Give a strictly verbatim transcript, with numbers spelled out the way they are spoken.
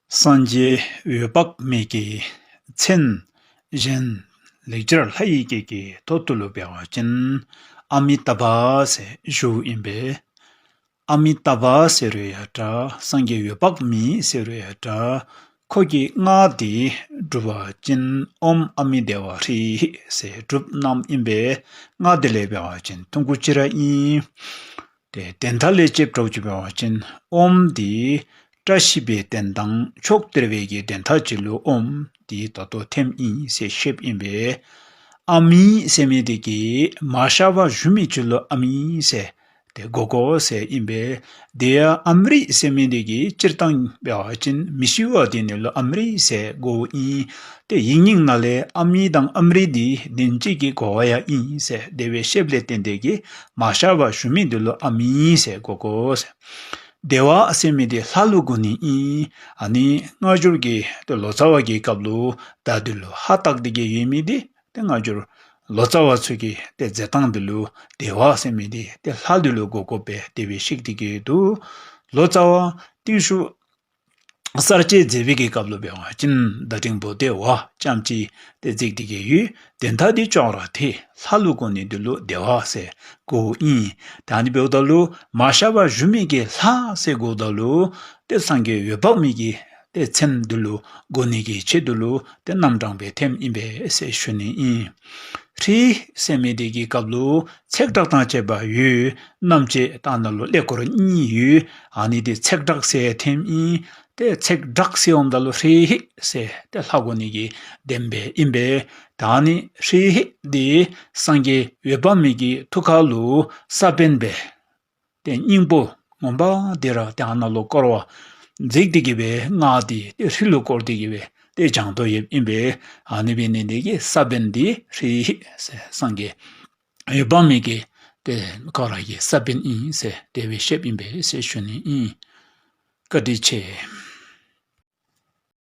སངས་རྒྱས་འོད་དཔག་མེད་ཀྱི་མཚན་གཞན་ལེགས་སྦྱར་ལྷ་ཡི་སྐད་ཀྱི་ཐོག་ཏུ་ལུ་འབད་བ་ཅིན་ཨ་མི་ཏ་བ་ཟེར་ཞུཝ་ཨིན་པས། ཨ་མི་ཏ་བ་ཟེར་རུང་ཡང་འདྲ། སངས་རྒྱས་འོད་དཔག་མེད་ཟེར་རུང་ཡང་འདྲ། ཁོ་གི་སྔགས་འདི་སྒྲུབ་པ་ཅིན་ཨོཾ་ཨ་མི་དྷེ་ཝ་ཧྲཱིཿ་ཟེར་སྒྲུབ་གནངམ་ཨིན་པས། སྔགས་འདི་ལས་འབད་བ་ཅིན་ཐུང་ཀུ་ཅིག་ར་ཨིན། ཏེ་དོན་དག་ལས་ཅིག་འགྲོ་ཅིག་འབད་བ་ཅིན་ཨོཾ་འདི་བཀྲ་ཤིས་པའི་དོན་དང་མཆོག་སྟེར་བའི་གི་དོན་དག་ཅིག་ལུ་ཨོཾ་འདི་ད་ལྟོ་ཐེམ་ཨིན་ཟེར་བཤདཔ་ཨིན་པས། ཨ་མི་ཟེར་མི་འདི་གིས་མ་ཤ་བ་ཞུ་མི་ཅིག་ལུ་ཨ་མི་ཟེར་ཏེ་གོ་དགོ་ཟེར་ཨིན་པས། དེ་ཡང་ཨམ་རི་ཟེར་མི་འདི་གིས་སྤྱིར་བཏང་འབད་བ་ཅིན་མི་ཤི་བ་འདི་ནི་ལུ་ཨམ་རི་ཟེར་གོཝ་ཨིན། ཏེ་ཡིག་རྙིང་ནང་ལས་ཨ་མི་དང་ཨམ་རི་འདི་དོན་གཅིག་གི་གོ་བ་ཡང་ཨིན་ཟེར་དེ་སྦེ་བཤདཔ་ལས་བརྟེན་ཏེ་གིས་མ་ཤ་བ་ཞུ་མི་འདི་ལུ་ཨ་མི་ཟེར་གོ་དགོ་ཟེར། དྷེ་ཝ་ཟེར་མི་འདི་ལྷ་ལུ་གོ་ནི་ཨིན། ཨ་ནི་སྔ་འགྱུར་གྱི་ཏེ་ལོ་ཙཱ་བ་གི་སྐབས་ལུ་མདའ་འདི་ལུ་ཧ་བཏགས་ཏེ་གིས་ཡོད་མི་འདི་ཏེ་སྔ་འགྱུར་ལོ་ཙཱ་བ་ཚུ་གི་ཏེ་མཛད་སྟངས་འདི་ལུ་དྷེ་ཝ་ཟེར་མི་འདི་ཏེ་ལྷ་འདི་ལུ་གོ་དགོ་པས། དེ་སྦེ་བཤད་དེ་གིས་འདུག། ལོ་ཙཱ་བ་རྟིང་ཤུལ་གསར་བཅད་མཛད་པའི་གི་སྐབས་ལུ་འབད་བ་ཅིན་བརྡ་རིང་པོ་ཏེ་ཝ་ཙམ་ཅིག་ཏེ་མཛད་དེ་གིས་ཡོད། དོན་དག་འདི་ཅོག་ར་འཐད། ལྷ་ལུ་གོ་ནི་འདི་ལུ་དྷེ་ཝ་ཟེར་གོཝ་ཨིན། ད་ཨ་ནི་འབདཝ་ད་ལུ་མ་ཤ་བ་ཞུ་མི་གི་ལྷ་ཟེར་གོཝ་ད་ལུ་ཏེ་སངས་རྒྱས་འོད་དཔག་མེད་ཀྱི་ཏེ་མཚན་འདི་ལུ་གོ་ནི་གི་ཆེད་དུ་ལུ་ཏེ་རྣམ་གྲངས་སྦེ་ཐེམ་ཨིན་པས་ཟེར་ཞུ་ནི་ཨིན། ཧྲཱིཿ་ཟེར་མི་འདི་གི་སྐབས་ལུ་ཚེག་དྲག་དང་བཅས་པ་ཡོད། རྣམ་བཅད་ད་ནཱ་ལུ་ཀླད་ཀོར་གཉིས་ཡོད། ཨ་ནི་འདི་ཚེག་དྲག་ཟེར་ཐེམ་ཨིན། ཏེ་ཚེག་དྲག་ཟེར་འོངམ་ད་ལུ་ཧྲཱིཿ་ཟེར་ཏེ་ལྷ་གོ་ནི་གི་དོན་སྦེ་ཨིན་པས། ད་ནི་ཧྲཱིཿ་འདི་སངས་རྒྱས་འོད་དཔག་མེད་ཀྱི་ཐུགས་ཀ་ལུ་ས་བོན་སྦེ་ཏེ་སྙིང་པོ་ངོ་མ་འདི་ར་ཏེ་ཨ་ནཱ་ལུ་བསྐོར་བ་མཛད་དེ་གིས་སྦེ་སྔགས་འདི་ཏེ་ཧྲཱིཿ་ལུ་བསྐོར་ཏེ་གིས་སྦེ་ཏེ་བགྱང་དོ་ཡོདཔ་ཨིན་པས། ཨ་ནི་འབད་ནི་འདི་གིས་ས་བོན་འདི་ཧྲཱིཿ་ཟེར་སངས་རྒྱས་འོད་དཔག་མེད་ཀྱི་ཏེ་ཁོ་ར་གི་ས་བོན་ཨིན་ཟེར་དེ་སྦེ་བཤདཔ་ཨིན་པས་ཟེར་ཞུ་ནི་ཨིན། བཀའ་དྲིན་ཆེ།